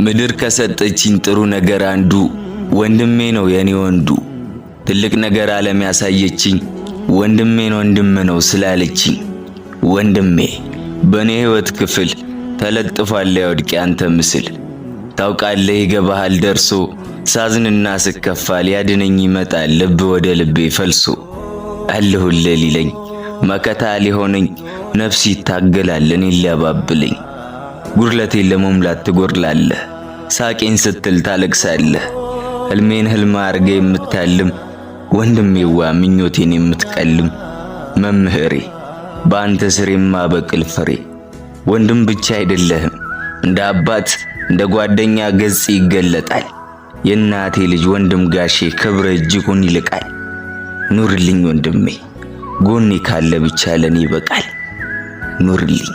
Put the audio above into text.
ምድር ከሰጠችኝ ጥሩ ነገር አንዱ ወንድሜ ነው የኔ ወንዱ። ትልቅ ነገር ዓለም ያሳየችኝ ወንድሜን ወንድም ነው ስላለችኝ። ወንድሜ በእኔ ሕይወት ክፍል ተለጥፏል ላይወድቅ ያንተ ምስል። ታውቃለህ ይገባሃል ደርሶ ሳዝንና ስከፋ ሊያድነኝ ይመጣል ልብ ወደ ልቤ ፈልሶ። አለሁልህ ሊለኝ መከታ ሊሆነኝ ነፍስ ይታገላል እኔን ሊያባብለኝ። ጉድለቴን ለመሙላት ትጎድላለህ፣ ሳቄን ስትል ታለቅሳለህ። ህልሜን ህልም አርገ የምታልም ወንድሜዋ ምኞቴን የምትቀልም መምህሬ በአንተ ስር የማበቅል ፍሬ። ወንድም ብቻ አይደለህም፣ እንደ አባት እንደ ጓደኛ ገጽ ይገለጣል። የእናቴ ልጅ ወንድም ጋሼ ክብረ እጅጉን ይልቃል። ኑርልኝ ወንድሜ፣ ጎኔ ካለ ብቻ ለኔ ይበቃል። ኑርልኝ።